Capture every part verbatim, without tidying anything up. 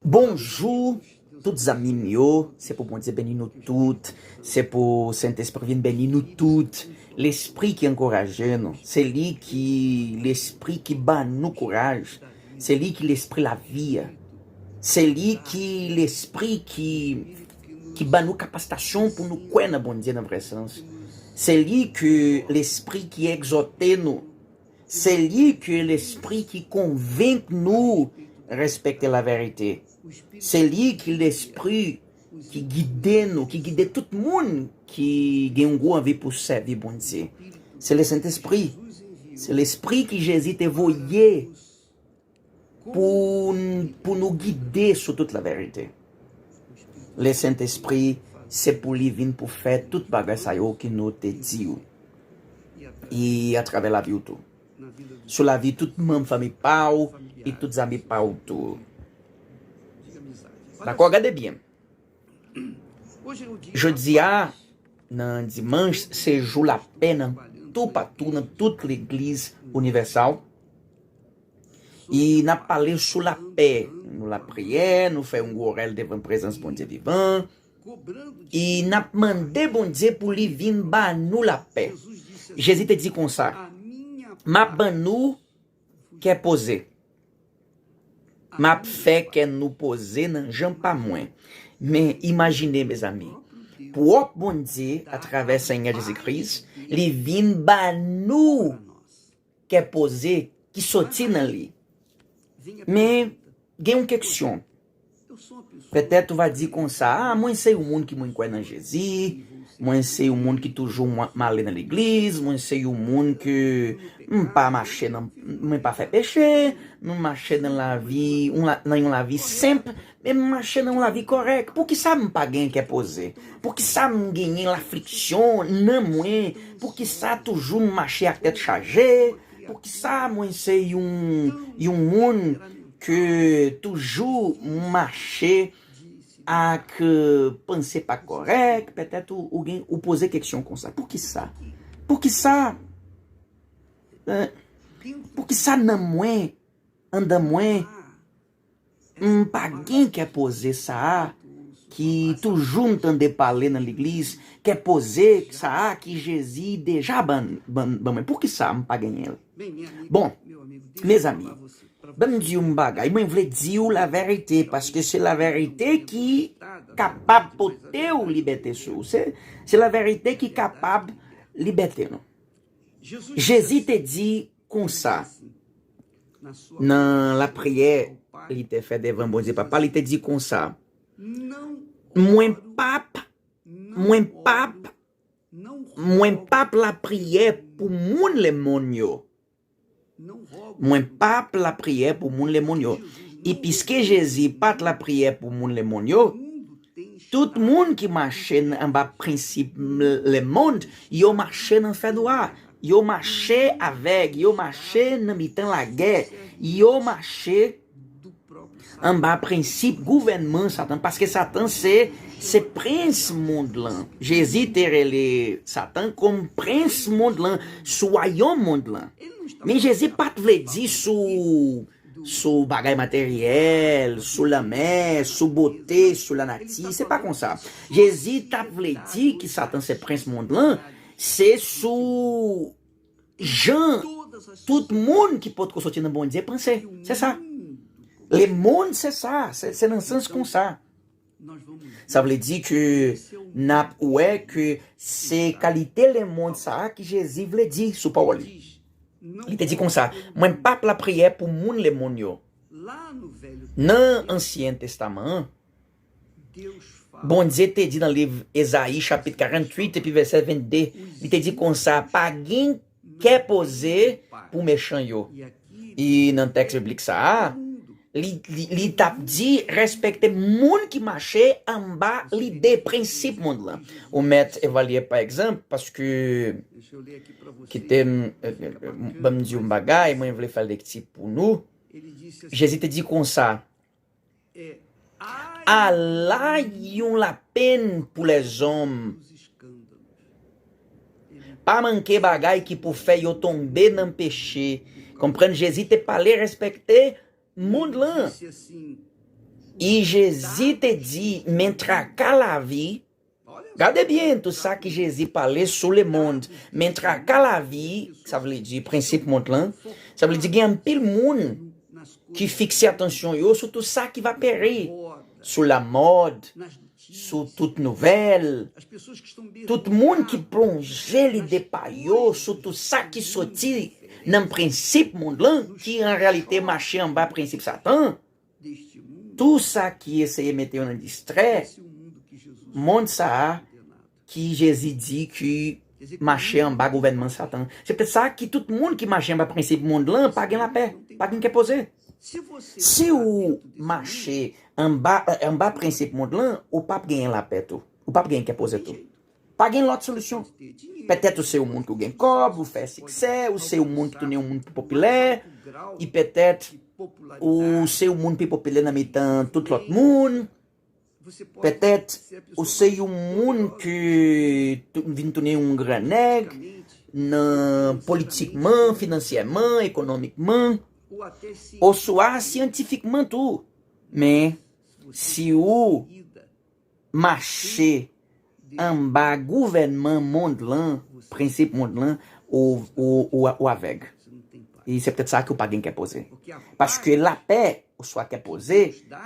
Bonjou, tout zanmi m yo. Se pou Bondye beni nou tout. Se pou Sentespri vin beni nou tout. Lespri ki ankouraje nou. Se li ki lespri ki ban nou kouraj. Se li ki lespri lavi a. Se li ki lespri ki, ki ban nou kapatasyon pou nou kwè nan Bondye nan vrè sans. Se li ke lespri ki egzòte nou. Se li ke lespri ki konvenk nou respekte laverite. Se li ki lespri ki gide nou, ki gide tout moun ki gen yon gwo anvi pou sèvi Bondye. Se le Sentespri. Se lespri ki Jezi te voye pou, pou nou gide sou tout laverite. Le Sentespri, se pou li vin pou fè tout bagay sa yo ki nou te di w. E atravè lavi w tou. Sou lavi tout manm fanmi pa w e tout zanmi pa w tou. Dakò, gade byen. Jodi a, nan dimanch, se jou lapè nan toupatou, nan tout legliz inivèsal. E n ap pale sou lapè. Nou lapriyè, nou fè yon gwo rèl devan prezans Bondye vivan. E n ap mande Bondye pou li vin ba nou lapè. Jezi te di konsa, "M ap ban nou kè poze. M ap fè kè nou poze nan jan pa mwen." Men imajine, mezanmi, pwòp Bondye, atravè Senyè Jezi Kris, li vin ba nou kè poze ki soti nan li. Men, gen yon keksyon. Petèt ou va di konsa, "A, mwen se yon moun ki mwen kwè nan Jezi, mwen se yon moun ki toujou mwen, m ale nan legliz, mwen se yon moun ke m pa mache nan, mwen pa fè peche, mwen mache nan lavi, yon la, nan yon lavi senp, men m mache nan yon lavi kòrèk. Poukisa m pa gen kè poze? Poukisa m genyen lafliksyon nan mwen? Poukisa toujou m mache ak tèt chaje? Poukisa mwen se yon, yon moun ke toujou m mache ak, eh, panse pa kòrèk?" Petèt ou, ou gen, ou poze keksyon konsa. Poukisa? Poukisa? Eh, poukisa nan mwen, andan mwen, m pa gen kè poze sa a ki toujou m tande pale nan legliz, kè poze sa a ki Jezi deja ban, ban, ban mwen? Poukisa m pa genyen l? Bon, mezanmi, ban m di w yon bagay, mwen vle di w laverite, paske se laverite ki kapab pote w libète sou ou. Se, se laverite ki kapab libète nou. Jezi te di konsa, nan lapriyè li te fè devan Bondye Papa, li te di konsa, "Mwen p ap, mwen p ap, mwen p ap lapriyè pou moun lemonn yo." Mwen p ap lapriyè pou moun lemonn yo. E piske Jezi pa t lapriyè pou moun lemonn yo, tout moun ki mache anba prensip lemonn, yo mache nan fènwa, yo mache avèg, yo mache nan mitan lagè, yo mache anba prensip gouvènman Satan, paske Satan se, se prens mond lan. Jezi te rele Satan kòm prens mond lan, sou wayòm mond lan. Men Jezi pa t vle di sou, sou bagay materyèl, sou lanmè, sou bote, sou lanati. Se pa konsa. Jezi t ap vle di ki Satan se prens mond lan, se sou jan tout moun ki potko soti nan Bondye panse. Se sa. Lemonn, se sa. Se, se nan sans konsa. Sa vle di ke n ap wè ke se kalite lemonn sa a ki Jezi vle di sou pawòl li. Li te di konsa, "Mwen p ap lapriyè pou moun lemonn yo." Nan Ansyen Testaman an, Bondye te di nan liv Ezayi chapit karanntuit epi vèsè vennde, li te di konsa, "Pa gen kè poze pou mechan yo." E nan tèks biblik sa a, li, li, li t ap di, "Respekte moun ki mache anba lide, prensip mond lan." Ou mèt evalye, pa egzanp, paske, kite m, eh, eh, eh, ban m di yon bagay, mwen vle fè lekti pou nou. Jezi te di konsa, "Ala yon lapenn pou lèzòm! Pa manke bagay ki pou fè yo tonbe nan peche." Konprann, Jezi te pale respekte mond lan. E Jezi te di, men traka lavi, gade byen tout sa ki Jezi pale sou lemonn, men traka lavi, sa vle di prensip monn lan, sa vle di gen anpil moun ki fikse atansyon yo sou tout sa ki va peri, sou lamòd, sou tout nouvèl. Tout moun ki plonje lide pa yo sou tout sa ki soti nan prensip monn lan, ki an reyalite mache anba prensip Satan. Tout sa ki eseye mete yo nan distrè, monn sa a ki Jezi di ki mache anba gouvènman Satan. Se petèt sa ki tout moun ki mache anba prensip monn lan pa gen lapè, pa gen kè poze. Si w mache anba, anba prensip monn lan, ou p ap genyen lapè tou. Ou p ap genyen kè poze tou. Pa gen lòt solisyon. Petèt ou se yon moun ki gen kòb, ou fè siksè, ou se yon moun ki tounen yon moun pi popilè, e petèt ou se yon moun pi popilè nan mitan tout lòt moun. Petèt ou se yon moun ki tou- vin tounen yon gran nèg nan politikman, finansyèman, ekonomikman, oswa syantifikman tou. Men si ou mache anba gouvènman monn lan, prensip monn lan, ou, ou, ou, ou avèg. E se petèt sa ke w pa gen kè poze. Paske lapè, oswa kè poze,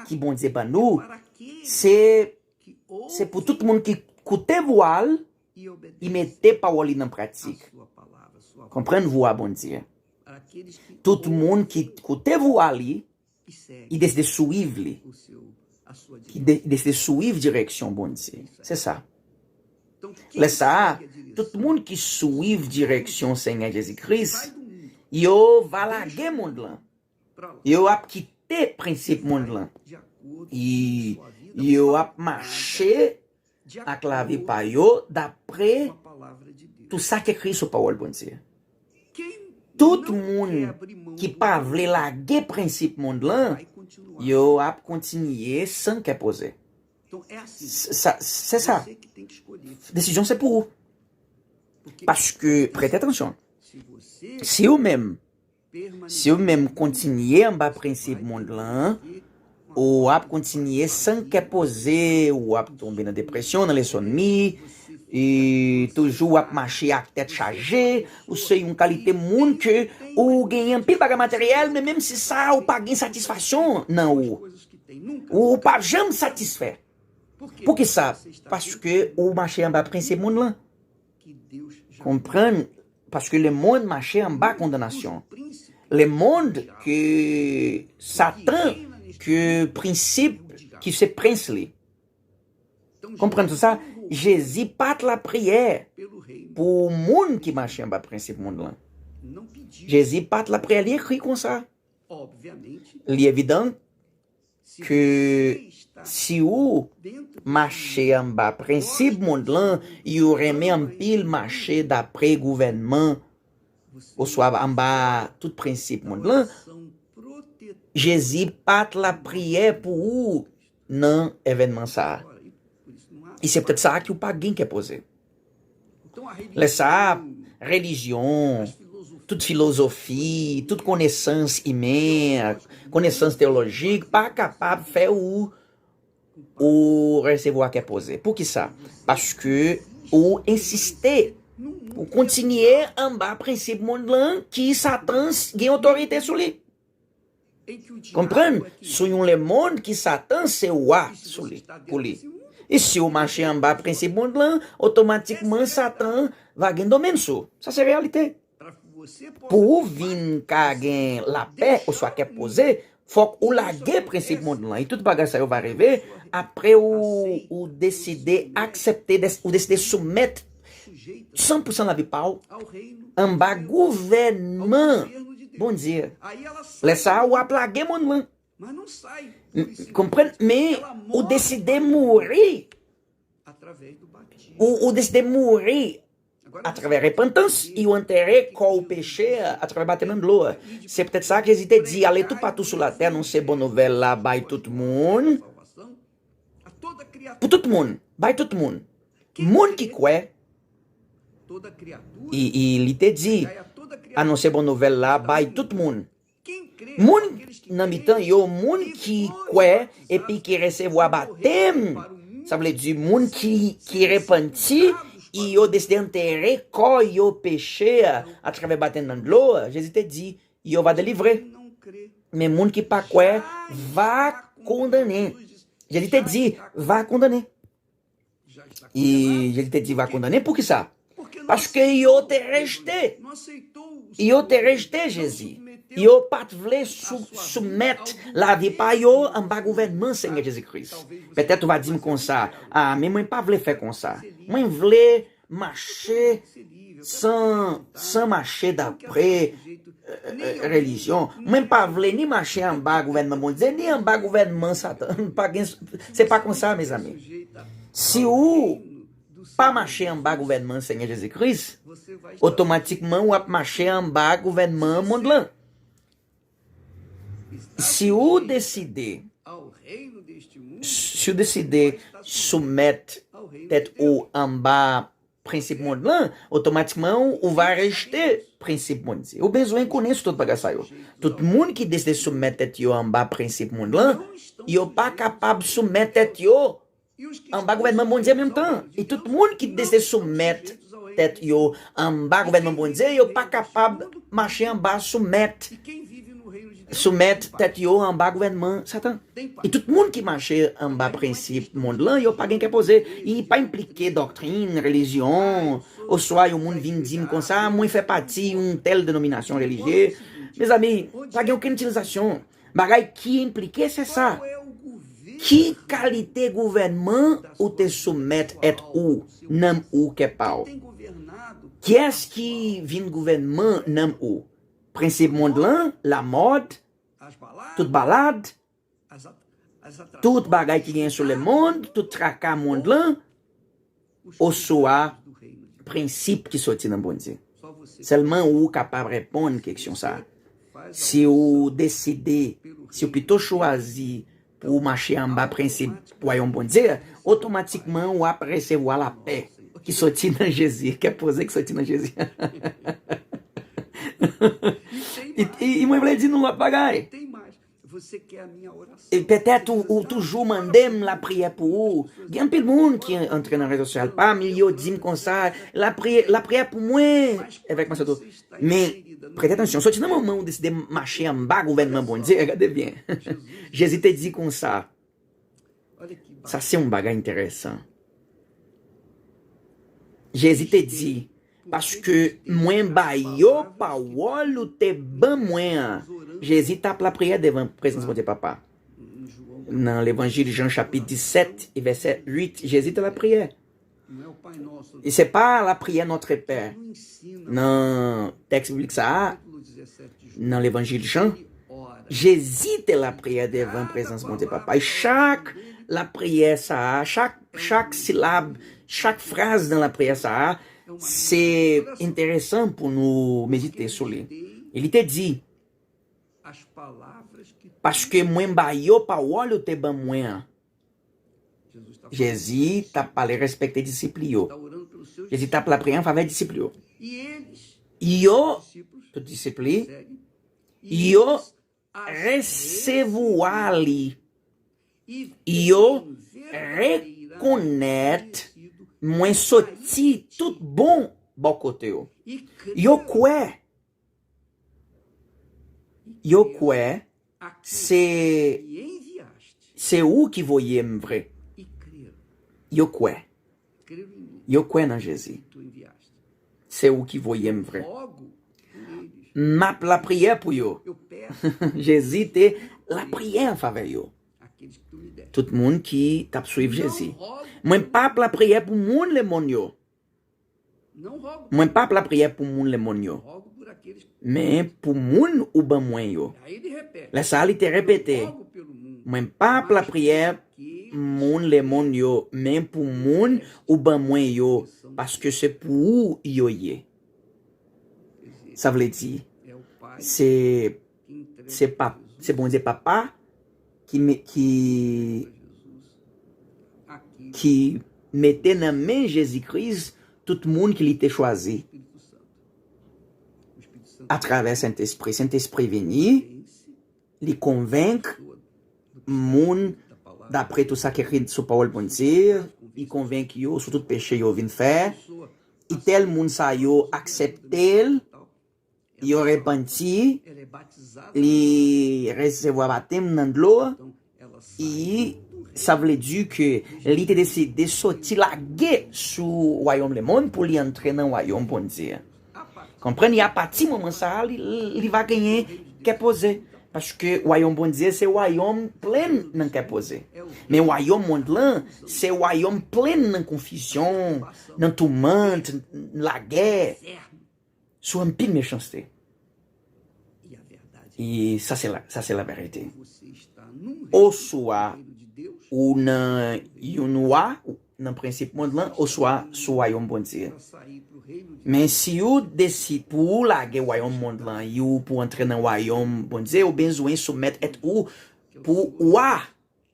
ki Bondye ban nou, se, se pou tout moun ki koute vwa l, e mete pawòl li nan pratik. Konprann vwa Bondye. Tout moun ki koute vwa li, e deside swiv li. Ki de- deside swiv direksyon Bondye. Se sa. Lè sa a, tout moun ki swiv direksyon Senyè Jezi Kris, yo va lage monn lan. Yo ap kite prensip monn lan. E yo ap mache ak lavi pa yo dapre tout sa ki ekri sou pawòl Bondye. Tout moun ki pa vle lage prensip monn lan, yo ap kontinye san kè poze. S- sa- Se sa. Desizyon se pou ou. Paske, prete atansyon. Si ou menm, si ou menm kontinye anba prensip monn lan, ou ap kontinye san kè poze, ou ap tonbe nan depresyon, nan lensomni, e toujou w ap mache ak tèt chaje, ou se yon kalite moun ke ou genyen anpil bagay materyèl, men menm si sa, ou pa gen satisfaksyon nan ou. Ou pa janm satisfè. Poukisa? Paske ou mache anba prensip monn lan. Konprann? Paske lemonn mache anba kondanasyon. Lemonn ke Satan, ke prensip, ki se prens li. Konprann tout sa? Jezi pa t lapriyè pou moun ki mache anba prensip monn lan. Jezi pa t lapriyè, li ekri konsa. Li evidan ke si ou mache anba prensip monn lan, e ou renmen anpil mache dapre gouvènman, oswa anba tout prensip monn lan, Jezi pa t lapriyè pou ou nan evènman sa a. E se petèt sa a ki ou pa gen kè poze. Lè sa a, relijyon, tout filozofi, tout konesans imen, konesans teyolojik pa kapab fè ou, ou resevwa kè poze. Poukisa? Paske ou ensiste, ou kontinye anba prensip monn lan ki Satan gen otorite sou li. Konprann? Sou yon lemonn ki Satan se wa sou li, pou li. E si w mache anba prensip monn lan, otomatikman Satan va gen domèn sou ou. Sa se reyalite. Pou ou vin ka gen lapè oswa kè poze, fòk ou lage prensip monn lan. E tout bagay sa yo va rive apre ou, ou deside aksepte, des- ou deside soumèt san pou san lavi pa w anba gouvènman Bondye. Lè sa a, w ap lage monn lan. Konprann? Men ou deside mouri. Ou, ou deside mouri atravè repantans, e ou antere kò w peche atravè batèm nan dlo a. Se petèt sa Jezi te di, ale toupatou sou latè, anonse bon nouvèl la bay tout moun. Pou tout moun, bay tout moun. Moun ki kwè, e, e li te di, anonse bon nouvèl la bay tout moun. Moun nan mitan yo, moun ki kwè epi ki resevwa batem, sa vle di moun ki, ki repanti, e yo deside antere kò yo peche a atravè batem nan dlo a, Jezi te di, yo va delivre. Men moun ki pa kwè va kondane. Jezi te di, va kondane. E Jezi te di, va kondane. Poukisa? Paske yo te rejte. Yo te rejte Jezi. Yo pa t vle sou, soumèt lavi pa yo anba gouvènman Senyè Jezi Kris. Petèt ou va di m konsa, a, men mwen pa vle fè konsa. Mwen vle mache san, san mache dapre, e, e, relijyon. Mwen pa vle ni mache anba gouvènman Bondye, ni anba gouvènman Satan. Pa gen, se pa konsa, mezanmi. Si ou pa mache anba gouvènman Senyè Jezi Kris, otomatikman w ap mache anba gouvènman mond lan. Si ou deside, si ou deside soumèt tèt ou anba prensip mond lan, otomatikman ou, ou va rejte prensip Bondye. Ou bezwen konnen sou tout bagay sa yo. Tout moun ki deside soumèt tèt yo anba prensip mond lan, yo pa kapab soumèt tèt yo anba gouvènman Bondye menm tan. E tout moun ki deside soumèt tèt yo anba gouvènman Bondye, yo pa kapab mache anba soumèt, soumèt tèt yo anba gouvènman Satan. E tout moun ki mache anba prensip mond lan, yo pa gen kè poze. Li pa enplike doktrin, relijyon, oswa yon moun vin di m konsa, mwen fè pati yon tèl denominasyon relijye. Mezanmi, pa gen okenn itilizasyon. Bagay ki enplike, se sa. Ki kalite gouvènman ou te soumèt èt ou, nanm ou, kè pa w? Kiyès ki vin gouvènman nanm ou? Prensip mond lan, lamòd, tout balad, tout bagay ki gen sou lemonn, tout traka mond lan, oswa prensip ki soti nan Bondye? Sèlman ou kapab reponn keksyon sa a. Si ou deside, si ou pito chwazi pou ou mache anba prensip Wayòm Bondye a, otomatikman w ap resevwa lapè ki soti nan Jezi, kè poze ki soti nan Jezi. E, e, e mwen vle di nou lòt bagay. E petèt ou, ou toujou mande m lapriyè pou ou. Gen anpil moun ki antre nan rezo sosyal pa m, yo di m konsa, lapriyè, lapriyè pou mwen, avèk mwen sitou. Men, prete atansyon, soti nan moman ou deside mache anba gouvènman Bondye, gade byen. Jezi te di konsa, sa se yon bagay enteresan. Jezi te di, paske mwen ba yo pawòl ou te ban mwen an. Jezi t ap lapriyè devan prezans Bondye Papa. Nan levanjil Jan chapit disèt e vèsè uit, Jezi te lapriyè. E se pa lapriyè Notre Père. Nan tèks biblik sa a, nan levanjil Jan, Jezi te lapriyè devan prezans Bondye Papa. E chak lapriyè sa a, chak, chak silab, chak fraz nan lapriyè sa a, se enteresan pou nou medite sou li. E li te di, paske mwen ba yo pawòl ou te ban mwen an. Jezi t ap pale respekte disip li yo. Jezi t ap lapriyè an favè disip li yo. Yo, tout disip li, yo resevwa li. Yo rekonèt mwen soti tout bon bò kote yo. Yo kwè. Yo kwè se, se ou ki voye m vre. Yo kwè. Yo kwè nan Jezi. Se ou ki voye m vre. M ap lapriyè pou yo. Jezi te lapriyè an favè yo. Tout moun ki t ap swiv Jezi. Mwen p ap lapriyè pou moun lemonn yo. Mwen p ap lapriyè pou moun lemonn yo, men pou moun ou ban mwen yo. Lè sa a, li te repete, mwen p ap lapriyè moun lemonn yo, men pou moun ou ban mwen yo, paske se pou ou yo ye. Sa vle di, se, se pa, se Bondye Papa ki, ki, ki mete nan men Jezi Kris tout moun ki li te chwazi atravè Sentespri. Sentespri vini, Li konvenk moun, dapre tou sa ki ekri sou pawòl Bondye, li konvenk yo sou tout peche yo vin fè. E tèl moun sa yo aksepte l, yo repanti, li resevwa batèm nan dlo, e sa vle di ke li te deside soti lage sou wayòm lemonn pou li antre nan wayòm Bondye. Konprann, e apati moman sa a, li, li va genyen kè poze. Paske wayòm Bondye se wayòm plen nan kè poze. Men wayòm mond lan, se wayòm plen nan konfizyon, nan toumant, lagè, sou anpil mechanste. E sa se la, sa se laverite. Oswa ou nan yon wa, nan prensip mond lan, oswa sou wayòm Bondye. Men si ou deside pou ou lage wayòm mond lan, e ou pou antre nan wayòm Bondye, ou bezwen soumèt èt ou pou wa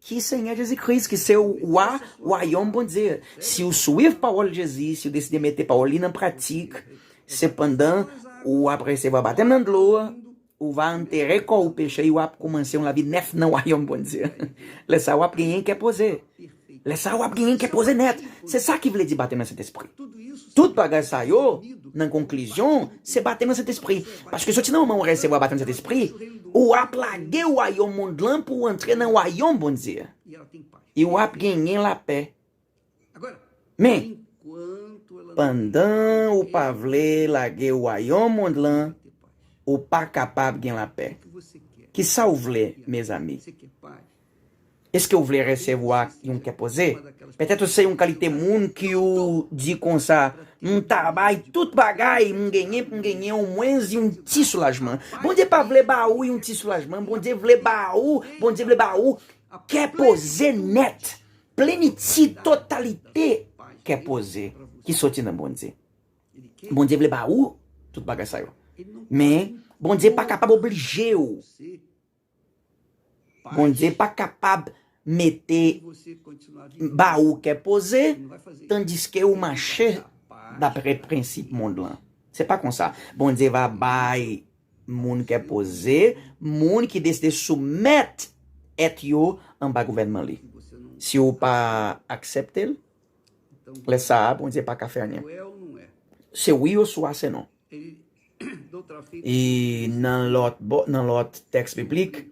ki Senyè Jezi Kris, ki se wa wayòm Bondye. Si ou swiv pawòl Jezi, si ou deside mete pawòl li nan pratik, sepandan ou ap resevwa batèm nan dlo, ou va antere kò ou peche, e w ap kòmanse yon lavi nèf nan wayòm Bondye. Lè sa a, w ap genyen kè poze. Lè sa a, w ap genyen kè poze nèt. Se sa ki vle di batèm nan Sentespri. Tout bagay sa yo, nan konklizyon, se batèm nan Sentespri. Paske soti nan moman ou resevwa batèm nan Sentespri, ou ap lage wayòm mond lan pou w antre nan wayòm Bondye. E w ap genyen lapè. Men, pandan ou pa vle lage wayòm mond lan, ou pa kapab gen lapè. Kisa w vle, mezanmi? Èske w vle resevwa yon kè poze? Petèt ou se yon kalite moun ki ou di konsa, "M ta bay tout bagay m genyen pou m genyen omwens yon ti soulajman." Bondye pa vle ba ou yon ti soulajman. Bondye vle ba ou, Bondye vle ba ou kè poze nèt. Plenitid, totalite kè poze ki soti nan Bondye. Bondye vle ba ou tout bagay sa yo. Men, Bondye pa kapab oblije w. Bondye pa kapab mete, ba ou kè poze, tandiske ou mache dapre prensip mond lan. Se pa konsa. Bondye va bay moun kè poze, moun ki deside soumèt èt yo anba gouvènman li. Si ou pa aksepte l, lè sa a, Bondye pa ka fè anyen. Se wi oswa se non. E nan lòt bò, nan lòt tèks biblik,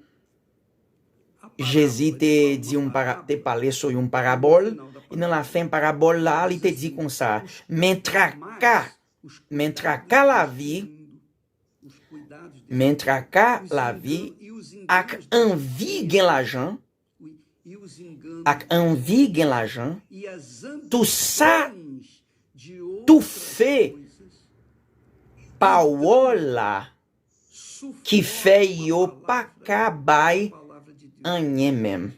Jezi te di yon para, te pale sou yon parabòl, e nan lafen parabòl la, li te di konsa, men traka, men traka lavi, men traka lavi ak anvi gen lajan, ak anvi gen lajan, tou sa toufe pawòl la ki fè yo pa ka bay anyen menm.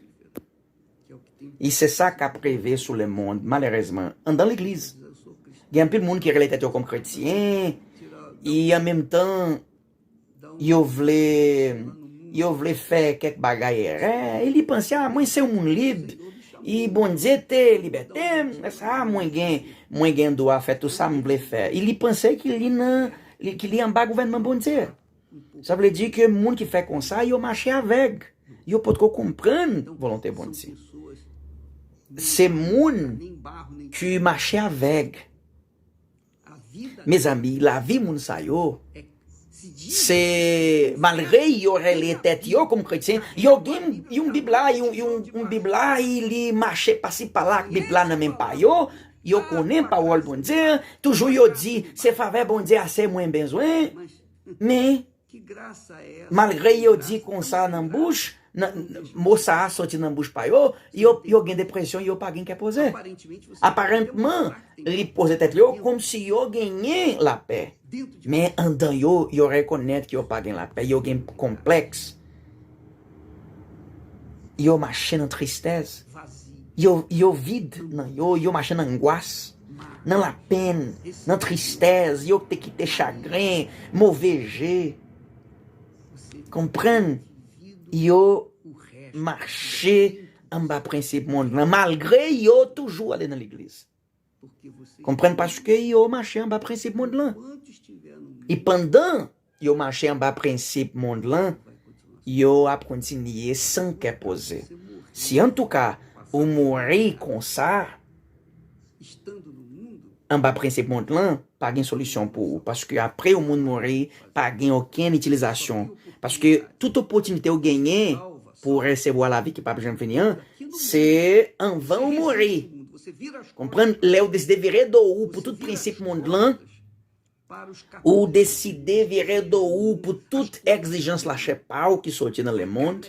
E se sa k ap rive sou lemonn, malerezman, anndan legliz. Gen anpil moun ki rele tèt yo kòm kretyen, e an menm tan, yo vle, yo vle fè kèk bagay erè, e li panse, "A, mwen se yon moun lib, e Bondye te libète m, sa mwen gen, mwen gen dwa fè tou sa m vle fè." E li panse ki li nan, li, ki li anba gouvènman Bondye. Sa vle di ke moun ki fè konsa, yo mache avèg. Yo potko konprann volonte Bondye. Se moun ki mache avèg. Mezanmi, lavi moun sa yo, se malgre yo rele tèt yo kòm kretyen, yo gen yon Bib la, yon, yon, yon Bib la, e li mache pasi pala ak Bib la nan men pa yo, yo konnen pawòl Bondye, toujou yo di, se favè Bondye ase mwen bezwen, men, malgre yo di konsa nan bouch, nan, mo sa a soti nan bouch pa yo, yo, yo gen depresyon, yo pa gen kè poze. Aparantman, li poze tèt yo kòmsi yo genyen lapè. Men anndan yo, yo rekonèt yo pa gen lapè, yo gen konplèks. Yo mache nan tristès. Yo, yo vid nan yo, yo mache nan angwas, nan lapenn, nan tristès, yo te kite chagren, move je. Konprann, yo mache anba prensip mond lan, malgre yo toujou ale nan legliz. Konprann, paske yo mache anba prensip mond lan. E pandan yo mache anba prensip mond lan, yo ap kontinye san kè poze. Si antouka ou mouri konsa, anba prensip mond lan, pa gen solisyon pou ou. Paske apre yon moun mouri, pa gen okenn itilizasyon. Paske tout opòtinite ou genyen pou w resevwa lavi ki p ap janm fini an, se anvan ou mouri. Konprann? Lè ou deside vire do ou pou tout prensip mond lan, ou deside vire do ou pou tout egzijans lachè pa ou ki soti nan lemonn.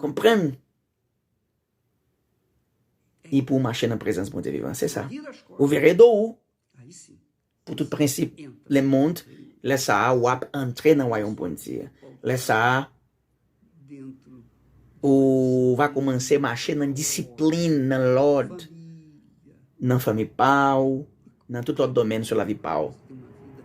Konprann? E pou w mache nan prezans Bondye vivan. Se sa. Ou vire do ou pou tout prensip lemonn. Lè sa a, w ap antre nan wayòm Bondye. Lè sa a, ou va kòmanse mache nan disiplin, nan lòd, nan fanmi pa w, nan tout lòt domèn sou lavi pa w.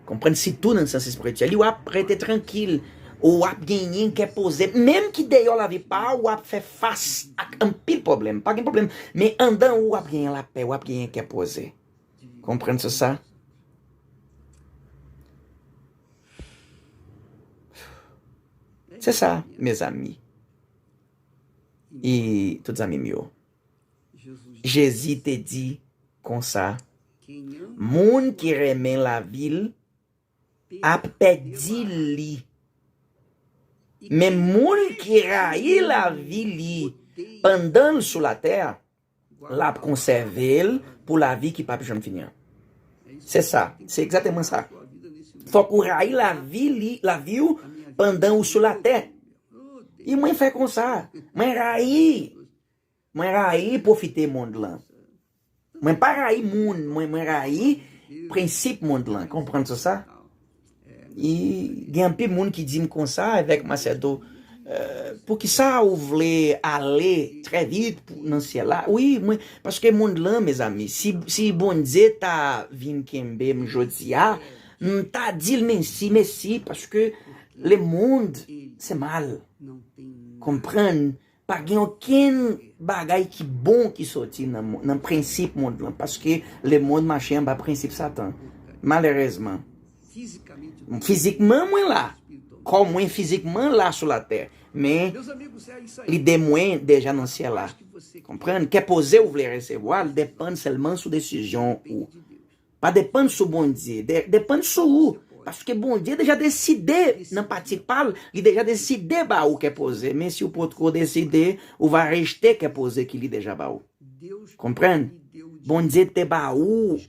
Konprann? Sitou nan sans espirityèl, w ap rete trankil. Ou ap genyen kè poze. Menm ki deyò lavi pa w, w ap fè fas ak anpil pwoblèm. Pa gen pwoblèm. Men anndan ou, w ap genyen lapè, w ap genyen kè poze. Konprann sou sa? Se sa, mezanmi. E tout zanmi m yo. Jezi te di konsa, moun ki renmen lavi l ap pèdi li. Men moun ki rayi lavi li pandan l sou latè, l ap konsève l pou lavi ki p ap janm fini an. Se sa, se egzakteman sa. Fòk ou rayi lavi li, lavi w pandan ou sou latè. E mwen fè konsa. Mwen rayi. Mwen rayi pwofite mond lan. Mwen pa rayi moun, mwen, mwen rayi prensip mond lan. Konprann sou sa? E gen anpil moun ki di m konsa avèk Macedo, euh, poukisa ou vle ale trè vit pou, nan syèl la? Wi, mwen, paske mond lan, mezanmi, si, si Bondye ta vin kenbe m jodi a, m ta di l mèsi, mèsi, paske lemonn se mal. Konprann? Pa gen okenn bagay ki bon ki soti nan, mo- nan prensip mond lan, paske lemonn mache anba prensip Satan. Malerezman, fizikman mwen la, kò mwen fizikman la sou latè, men lide mwen deja nan syèl la. Konprann? Kè poze ou vle resevwa l depann sèlman sou desizyon ou. Pa depann sou Bondye, de, depann sou ou. Paske Bondye deja deside nan pati pa l, li deja deside ba ou kè poze. Men si w potko deside, ou va rejte kè poze ki li deja ba ou. Konprann? Bondye te ba ou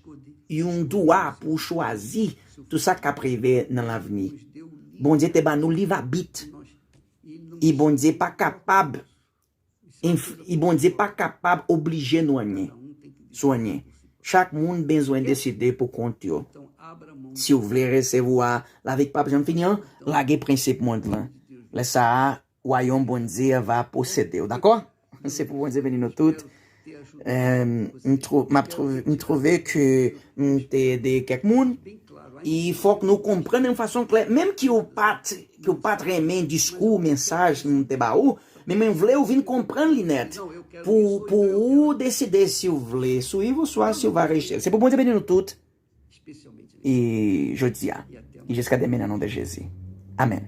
yon dwa pou w chwazi tout sa k ap rive nan lavni. Bondye te ba nou liv abit. E Bondye pa kapab Enf- e Bondye pa kapab oblije nou anyen sou anyen. Chak moun bezwen deside pou kont yo. Si w vle resevwa lavi k p ap janm fini an, lage prensip mond lan. Lè sa a, wayòm Bondye a va posede w, dakò? Se pou Bondye beni nou tout. Em, m twou- m ap twou- m twouve ke m te ede kèk moun. E fòk nou konprann yon fason klè, menm ki w pa t, ki w pa t renmen diskou, mesaj m te ba ou, men mwen vle w vin konprann li nèt pou, pou ou deside si w vle swiv oswa si w va rejte l. Se pou Bondye beni nou tout. E jodi a, e jiska demen nan non de Jezi. Amèn.